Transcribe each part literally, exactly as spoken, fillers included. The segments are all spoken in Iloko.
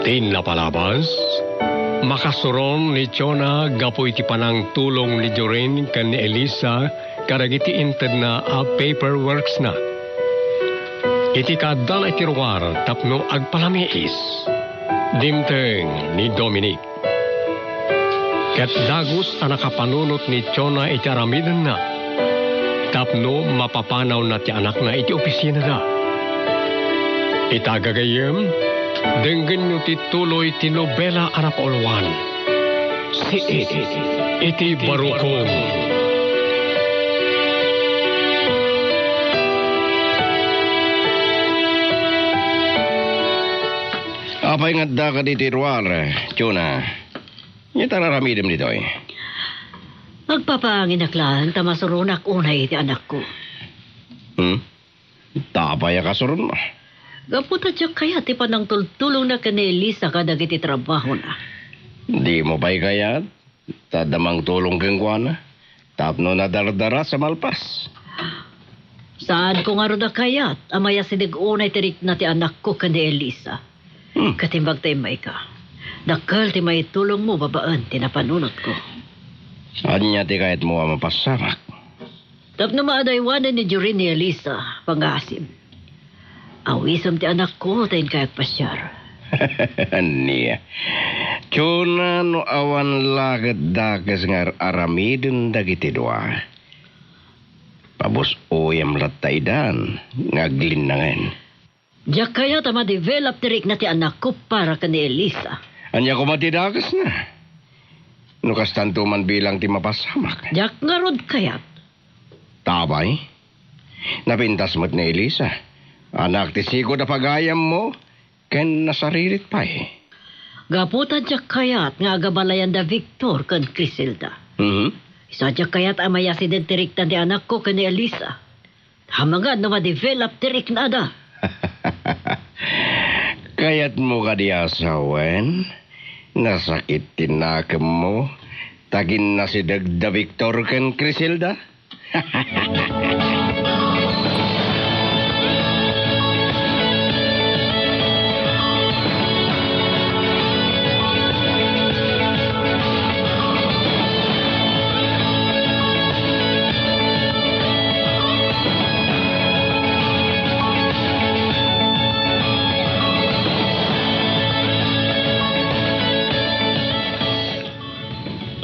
Ti napalabas, makasuron ni Jonah gapu iti panangtulong ni Jorin ken ni Elisa kadagiti intedna a paperworksna. Iti kaaddana iti ruar tapno agpalamiis, dimteng ni Dominic. Ket dagus a nakapanunot ni Jonah iti aramidenna tapno mapapanawna ti anakna iti opisinada. Ita gagayyem, denggenyo ti tuloy ti nobela a napauluan, Siit iti Barukong. Apay nga addaka ditoy ruar, Jonah? Ania ti ar-aramidem ditoy? Agpapaanginak laeng ta masuronak unay iti anakko. Hmm? Apay a kasuronmo? Gapu ta diak kayat ti panangtultulongna ken ni Elisa kadagiti trabahona. Dimo pay kayat ta adda mangtulong kenkuana tapno nadardaras a malpas? Saanko ngarud a kayat a mayasideg unay ti rikna ti anakko ken ni Elisa. Hmm. Ket imbag ta immayka, dakkel ti maitulongmo babaen ti napanunotko. Ania ti kayatmo a mapasamak? Tapno maadaywanen ni Jorin ni Elisa, pangaasim. Awisem ti anakko ta inkay agpasiar. Ania? Jonah, no awan la ket dakes nga ar-aramiden dagiti dua, pabus-oyam latta idan nga aglinnangen. Diak kayat a ma-develop ti rikna ti anakko para ken ni Elisa. Ania koma ti dakesna? No kastanto man bilang ti mapasamak. Diak ngarud kayat. Apay? Napintas met ni Elisa. Anak ti sigud a pagayammo ken nasaririt pay. Gapu ta diak kayat nga agabalayan da Victor ken Criselda. Mhm. Isu a diak kayat a mayasideg ti rikna ti anakko ken ni Elisa. Amangan no ma-develop ti riknada. Kayatmo kadi a sawen? Nasakit ti nakemmo ta kinnasideg da Victor ken Criselda?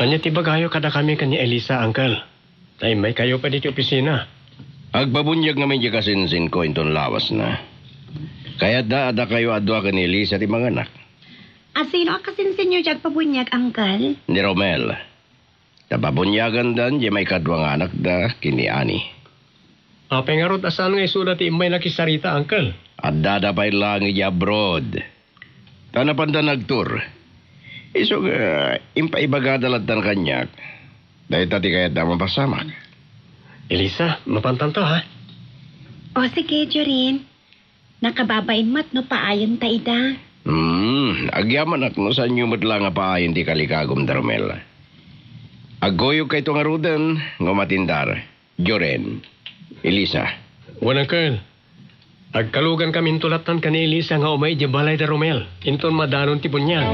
Ania ti ibagayo kadakami ken ni Elisa, Uncle? Ta immaykayo pay ditoy opisina. Agpabuniag ngamin ti kasinsinko inton lawasna. Kayatda a dakayo a dua ken ni Elisa ti manganak. A sino a kasinsinyo ti agpabuniag, Uncle? Ni Romel. Ta pabuniagandan ti maikadua nga anakda ken ni Annie. Apay ngarud a saan nga isuda ti immay nakisarita, Uncle? Addada pay laeng idiay abroad. Ta napanda nagtour. Isu nga, impaibagada lattan kaniak. Dayta ti kayatda a mapasamak. Elisa, mapantanto, ha? O, sige, Jorin. Nakababain met no paayenta ida. Hmm, agyamanak no saanyo met la nga paayen ti kalikagum da Romel. Agguyogkayto ngaruden, ngem atindar. Jorin, Elisa. Wen, Uncle. Agkalugankaminto lattan ken ni Elisa nga umay idiay balay da Romel, inton madanon ti buniag.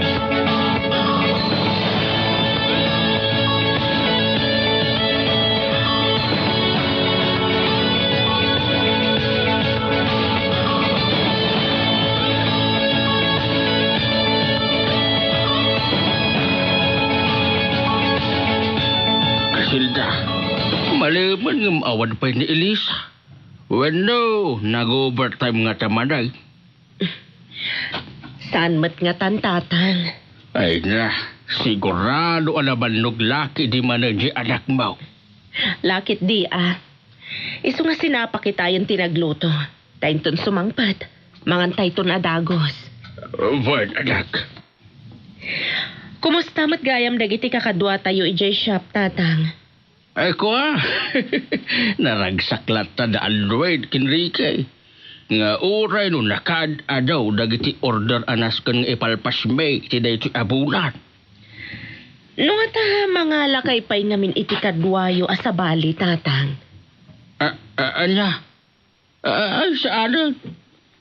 Criselda, malemen ngem awan pay ni Elisa. Wenno, nag-overtime ngata manen? Saan met ngatan, Tatang. Ay na, sigurado a nabannog la ketdi manen ti anakmo. La ketdi a. Isu nga sinapakitayon ti nagluto. Ta inton sumangpet, mangantayton a dagus. Wen, anak. Kumusta met gayam dagiti kakaduatayo idiay shop, Tatang? Ay, kua, naragsak latta da Alfred ken Ricky. Nga uray no nakaad-adaw dagiti order a nasken nga ipalpasmi iti daytoy a bulan. No ngata, mangalakay pay ngamin iti kaduayo a sabali, Tatang. A, a, ania? A, ay, saanen.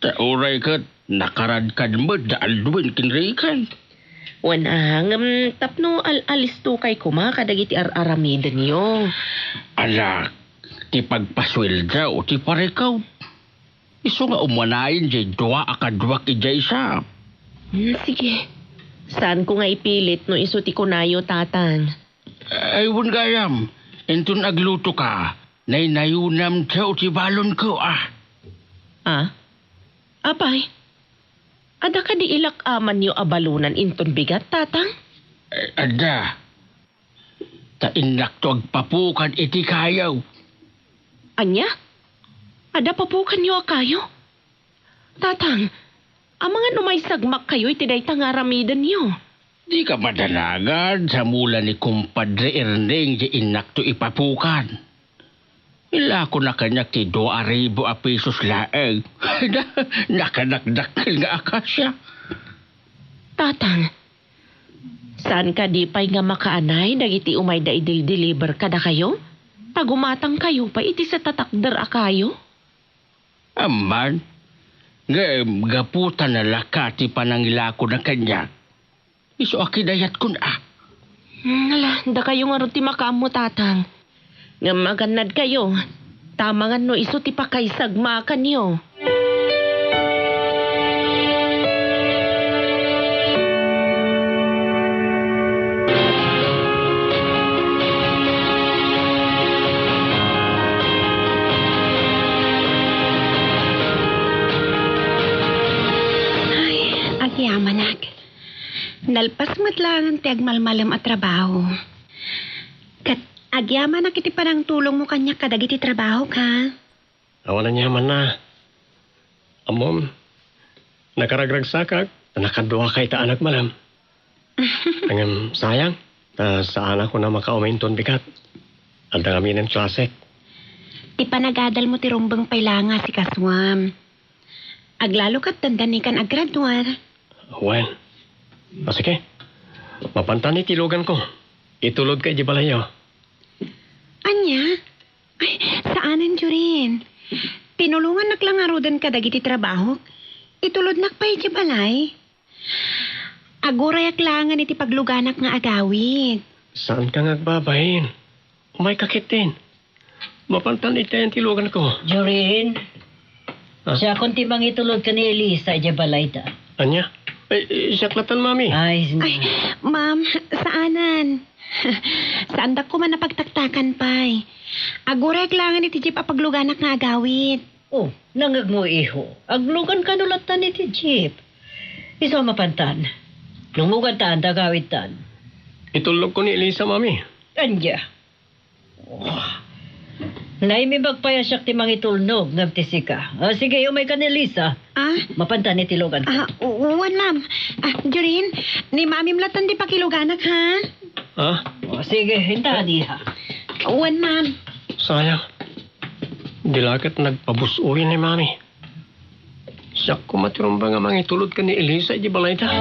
Ta uray ket nakaradkad met da Aldwin ken Rican. Wen a, ngem tapno al-alistokay koma kadagiti ar-aramidenyo. Anak, ti pagpasueldo ti parikaw. Isu nga umanayen diay dua a kaduak idiay sa. Hmm, sige. Saanko nga ipilit no isu ti kunayo, Tatang. Ay, wen gayam, inton aglutoka, naynayonam ti balonko, ah. Ah? Apay, adda kadi ilak-amanyo a balonan inton bigat, Tatang? Eh, adda. Ta innakto agpapukan iti kayo. Ania? Adda papukanyo a kayo? Tatang, amangan no maisagmakkayo iti dayta nga aramidenyo. Dika madanagad sa mula ni Kumpadre Erning ti innakto ipapukan. Ilakona kaniak ti dua a ribu a pesos laeng. Nakanakdakkel nga akasia. Tatang, saan kadi pay nga makaanay dagiti umayda idil-deliver kadakayo? Ta gumatangkayo pay iti satatakder a kayo? Amman, ngem gapu ta nalaka ti panangilakona kaniak, isu a kinayatkon a. Hmm, ala, dakayo ngarud ti makaammo, Tatang. Ngem agannadkayo, ta amangan no isu ti pakaisagmakanyo. Ay, agyamanak. Nalpas met laeng ti agmalmalem a trabaho. Ket agyamanak iti panangtulongmo kaniak kadagiti trabahok, ha? Awan aniamanna. Ammom, nakaragragsakak, ta nakaduakay ta anak malam. Ngem sayang, ta saanak a makaumay inton bigat. Adda ngamin a klasek. Ti panagadalmo ti rumbeng pay laeng nga asikasuam. Aglalo ket dandanikan agraduar. Wen. A, sige. Mapantan iti luganko. Itulodka idiay balayyo. Ania? Ay, saanen, Jorin. Tinulongannak la ngaruden kadagiti trabahok. Itulodnak pay idiay balay. Agurayak laengen iti pagluganak nga agawid. Saanka nga agbabain? Umayka ketdin. Mapantan itayan ti luganko. Jorin, ah? Siakon ti mangitulod ken ni Elisa idiay balayda. Ania? Ay, eh, siak latan, Mami. Ay, Ay, ma'am, saanen. Saandak koma a pagtaktakan pay. Agurayak laengen iti jeep a pagluganak nga agawid. Oh, nangngegmo, iho. Aglugan kano latan iti jeep. Isu a mapantan. Lumuganta, agawidtan. Itulnogko ni Elisa, Mami. Ania? Oh. Naimbag pay a siak ti mangitulnog ngem ti sika. Ah, sige, umayka ni Elisa. Ah? Mapantan iti luganko. Ah, wen, ma'am. Ah, Jorin, ni Mamim latan ti pakiluganak, ha? Ah? Oh, sige, inta diha. Wen, ma'am. Sayang. Di la ket nagpabus-oyen ni Mami. Siak koma ti rumbeng a mangitulod ken ni Elisa idiay balayda.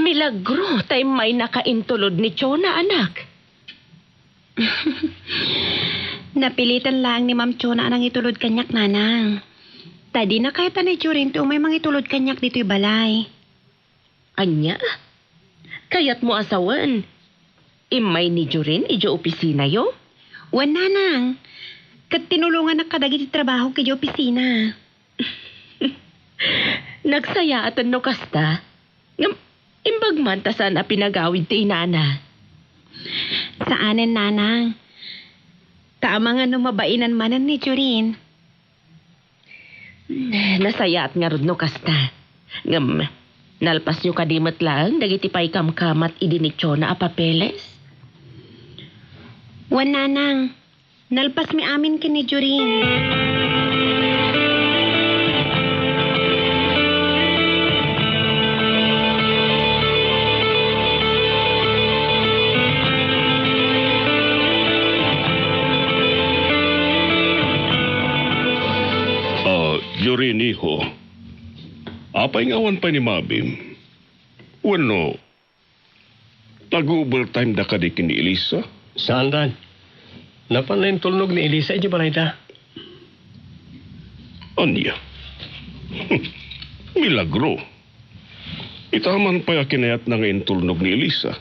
Milagro ta immaynaka intulod ni Chona, anak. Napilitan laeng ni Ma'am Chona a nangitulod kaniak, nanang. Ta dina kayat ni Jorin ti umay mangitulod kaniak ditoy balay. Ania? Kayatmo a sawen, immay ni Jorin idiay opisinayo? Wen, nanang. Ket tinulongannak kadagiti trabahok idiay opisina. Nagsayaaten no kasta. Ngem, imbag man ta saan a pinagawid ti inana. Saanen, nanang. Ta amangan no mabainan manen ni Jorin. Nasayaat ngarud no kasta. Ngem, nalpasyo kadi met laeng dagiti paikamkamat idi ni Chona a papeles? Wen, nanang. Nalpasmi amin ken ni Jorin. Ah, Jorin, Iho, apay nga awan pay ni Mamim? Wenno, nag-overtime da kadi ken ni Elisa? Saan, Dad. Napan intulnog ni Elisa idiay balayda. Ania? Milagro. Ita man pay a kinayatna nga intulnog ni Elisa.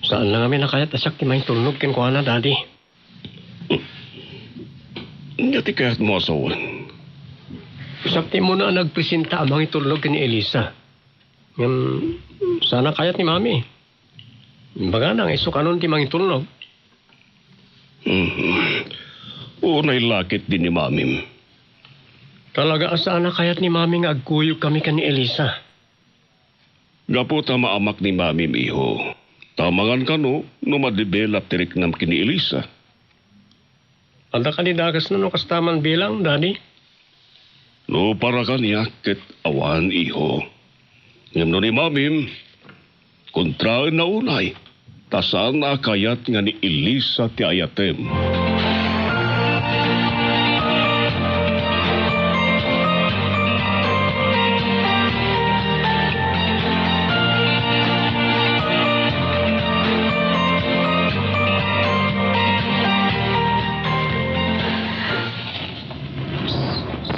Saan la ngamin a kayat a siak ti mangitulnog kenkuana, Daddy. Ania ti kayatmo a sawen? Siak ti immuna a nagpresenta a mangitulnog ken ni Elisa. Ngem, saan a kayat ni Mami. Imbagana nga isu kanon ti mangitulnog. Mhm. Unay la ketdi ni Mamim. Talaga a saan a kayat ni Mami nga agkuyogkami ken ni Elisa. Gapu ta maamak ni Mamim, iho. Ta amangan kano no madevelop ti riknam ken ni Elisa. Adda kadi dakesna no kasta man bilang, Daddy? No para kaniak ket awan, iho. Ngem no ni Mamim, kontraenna unay, ta saanna a kayat nga ni Elisa ti ayatem.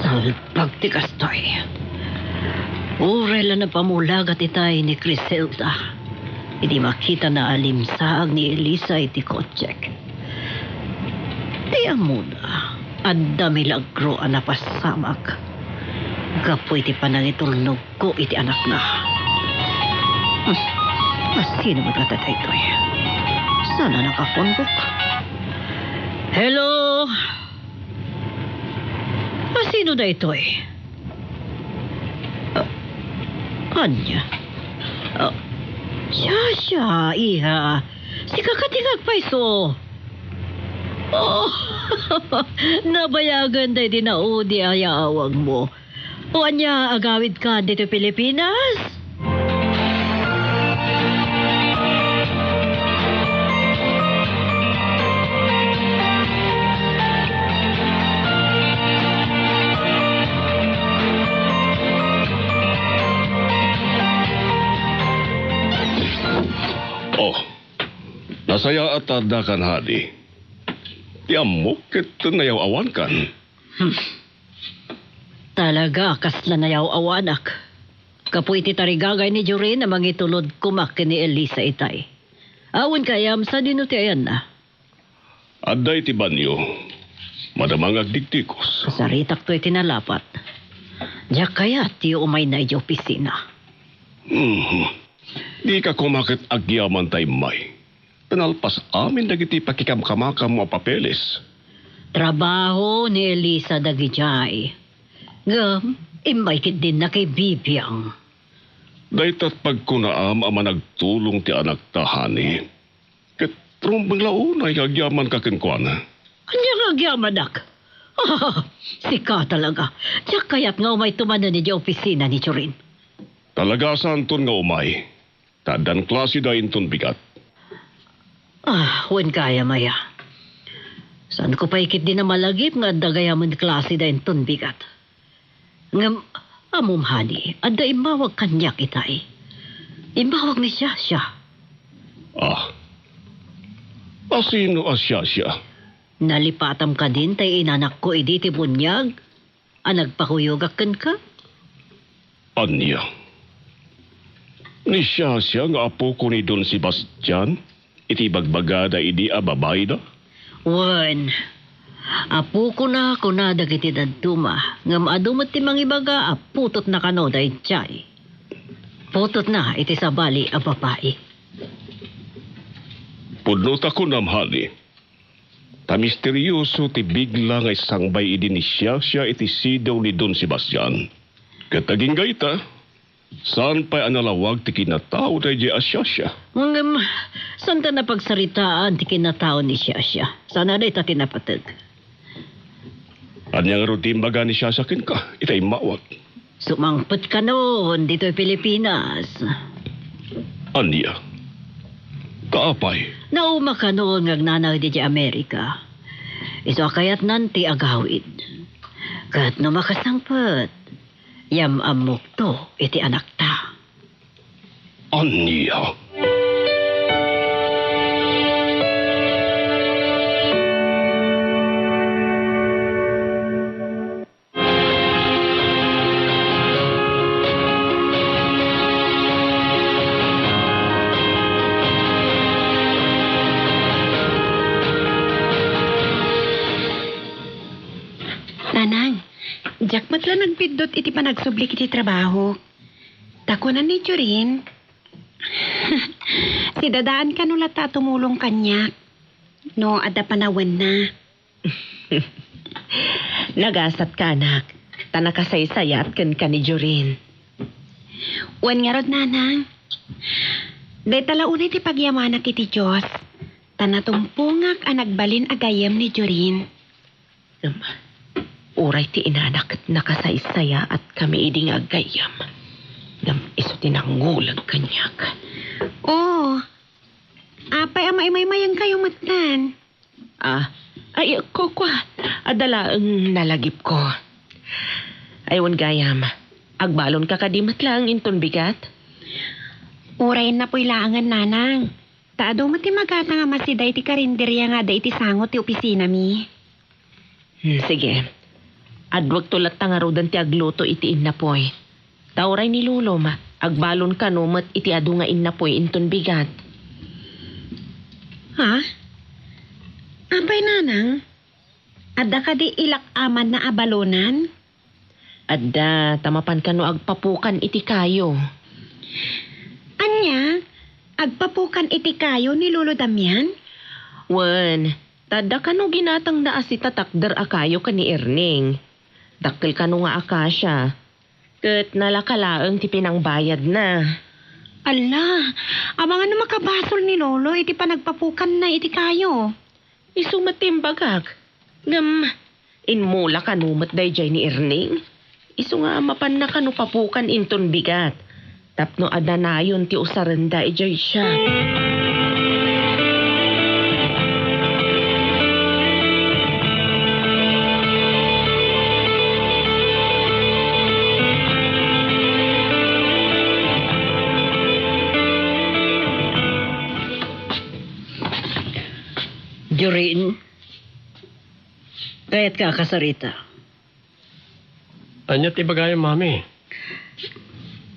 Salbag ti kastoy. Uray la napamulagat itay ni Criselda idi makitana a limsaag ni Elisa iti kotsek. Ti ammona, adda milagro a napasamak gapu iti panangitulnog ko iti anakna. Hmm. Asino met ngata daytoy? Saan a nakaphonebook? Hello? Asino daytoy? Ah, ania? Ah, Shasha, iha. Sika kadi nga agpayso. Oh, nabayagen daydi naudi a yaawagmo. O ania, agawidka ditoy Pilipinas? Oh, nasayaat ta addakan, Honey. Ti ammok ket nayaw-awankan. Hmm. Talaga, kasla nayaw-awanak. Gapu iti tarigagay ni Jorin a mangitulod koma ken ni Elisa itay. Awan kayam sadino ti ayanna? Adda iti banio. Madama nga agdigdigos. Kasaritakto iti nalapat. Diak kayat ti umayna idiay opisina. Mhm. Dika koma ket agyaman ta immay. Ta nalpas amin dagiti pakikamkamakam a papeles. Trabaho ni Elisa dagidiay. Ngem, immay ketdin nakibibiang. Dayta pagkunaam a managtulong ti anakta, Honey. Ket rumbeng la unay nga agyamanka kenkuana. Ania nga agyamanak? Ah, sika talaga. Diak kayat nga umayto manen idiay opisina ni Jorin. Talaga a saanton nga umay. Ta addan klaseda inton bigat. Ah, wen gayam aya. Saanko pay ketdin a malagip nga adda gayamen klaseda inton bigat. Ngem, ammom, Honey, adda immawag kaniak itay. Immawag ni Shasha. Ah. Asino a Shasha? Nalipatam kadin tay inanakko idi ti buniag a nagpakuyogak kenka? Ania? Ni Shasha nga apoko ni Don Sebastian iti ibagbagada idi a babaida? Wen, apokona, kuna dagiti dadduma, ngem adu met ti mangibaga a putotna kano daydiay. Putotna iti sabali a babai. Pudno ta kunam, Honey. Ta misterioso ti bigla nga isangbay idi ni Shasha iti sidaw ni Don Sebastian. Ket agingga ita, saan pay a nalawag ti kinatao daydiay a Shasha? Ngem, saanta napagsaritaan ti kinatao ni Shasha? Saan a dayta ti napateg? Ania ngarud ti imbaga ni Shasha kenka ita immawag? Sumangpet kanon ditoy Pilipinas. Ania? Kaapay? Nauma kanon nga agnanaed idiay Amerika. Isu a kayatnan ti agawid. Ket no makasangpet, yam-ammokto iti anakta. Ania? Nanang, diak met la nagbiddut iti panagsublik iti trabaho. Ta kuna ni Jorin, sidadaan kano latta a tumulong kaniak no adda panawenna. Nagasat ka, anak, ta nakasaysayaat kenka ni Jorin. Wen ngarud, Nanang, dayta la unay ti pagyamanak iti Dios, ta natumpongak a nagbalin a gayyem ni Jorin. Ngem, uray ti inana ket nakasaysayaat kami idi nga aggayyem. Ngem isu ti nanguleg kaniak. Oo. Apay a maimaymayenkayo metten? Ah, ay, kua, kua. Adda laeng nalagipko. Ay, wen gayam, agbalonka kadi met laeng inton bigat? Uray innapoy laengen, Nanang. Ta adu met ti magatang a masida iti karinderia nga adda iti sango ti opisinami. Hmm, sige. Aduakto latta ngaruden ti agluto iti innapoy. Ta uray ni Lolom, agbalon kano met iti adu nga innapoy inton bigat. Ha? Apay, Nanang? Adda kadi ilak-amanna a balonan? Adda, ta mapan kano agpapukan iti kayo. Ania? Agpapukan iti kayo ni Lolo Damian? Wen, ta adda kano ginatangna a sitatakder a kayo ken ni Erning. Dakkel kano nga akasia. Ket nalaka laeng ti pinangbayadna. Ala, amangan no makabasol ni Lolo iti panagpapukanna iti kayo. Isu met ti imbagak. Ngem, immula kano met daydiay ni Erning? Isu nga mapanna kano papukan inton bigat, tapno adda nayon ti usarenda idiay siak. Jorin, kayatka a kasarita? Ania ti ibagayam, Mami?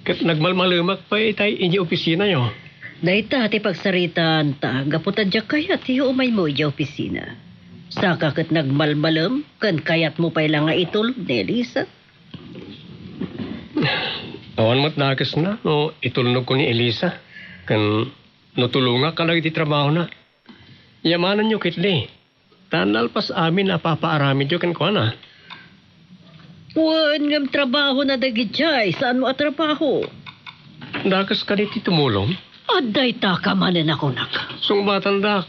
Ket nagmalmalemak pay itay idiay opisinayo. Dayta ti pagsaritaanta gapu ta diak kayat ti umaymo idiay opisina. Saka ket nagmalmalem ken kayatmo pay la nga itulog ni Elisa? Awan met dakesna no itulnogko ni Elisa ken no tulongak kadagiti trabahona. Yamanenyo ketdi. Ta nalpas amin a papaaramidyo kenkuana. Wen, ngem trabahona dagidiay, saanmo a trabaho? Dakes kadi ti tumulong? Adda ita ka manen a kunak. Sungbatandak,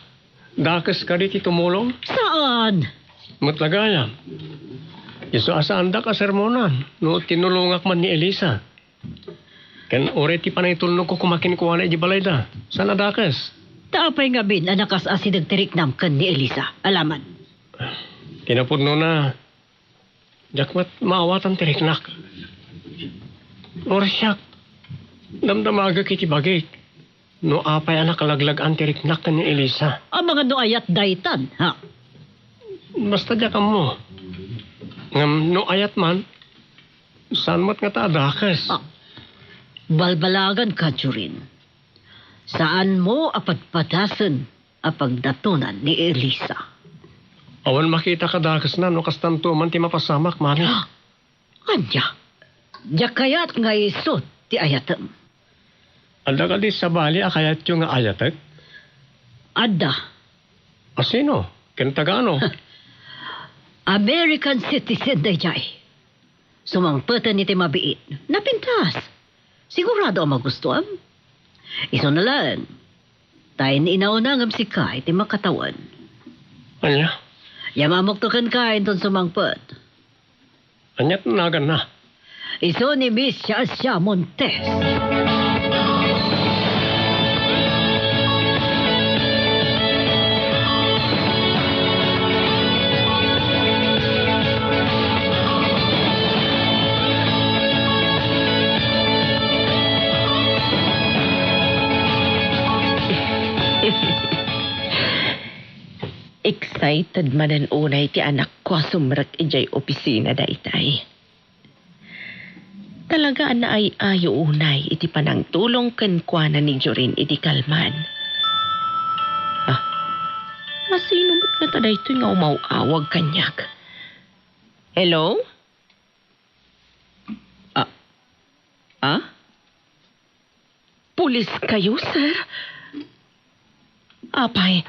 dakes kadi ti tumulong? Saan? Met la gayam. Isu a saandak a sermonan no tinulongak man ni Elisa. Ken uray ti panangitulnogko koma kenkuana idiay balayda, saan a dakes. Ta apay ngamin a nakaas-asideg ti riknam ken ni Elisa? Alaman. Kinapudnona, diak met maawatan ti riknak. Uray siak, damdamagek iti bagik no apay a nakalaglag-an ti riknak ken ni Elisa. Amangan no ayat daytan, ha? Basta diak ammo. Ngem no ayat man, saan met ngata a dakes? Ah, balbalaganka, Jorin. Saanmo a padpadasen a pagdatonan ni Elisa. Awan makitak a dakesna no kastanto man ti mapasamak, Mami. Ania? Diak kayat nga isu ti ayatem. Adda kadi sabali a kayatyo nga ayatek? Adda. A sino? Ken taga-ano? American citizen daydiay. Sumangpeten iti mabiit. Napintas. Sigurado a magustuam. Isuna laeng. Ta in-inauna ngem sika iti makatawen. Ania? Yamamokto kenka inton sumangpet. Ania ti naganna? Isu ni Miss Shasha Montes. Excited manen unay ti anakko a sumrek idiay opisina daytay. Talaga a naay-ayo unay iti panangtulong kenkuana ni Jorin idi kalman. Ah, masino met ngata daytoy nga umaw-awag kaniak? Hello? Ah? Ah? Pulis kayo, sir? Apay,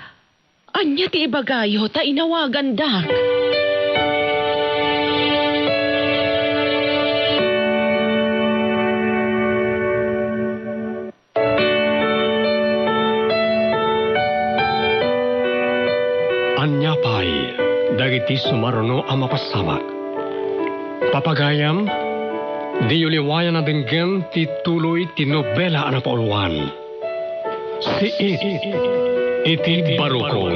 ania ti ibagayo ta inawagandak? Ania pay dagiti sumaruno a mapasamak? Papagayam, diyo liwayan a denggen ti tuloy ti nobela a napauluan, Siit iti Barukon.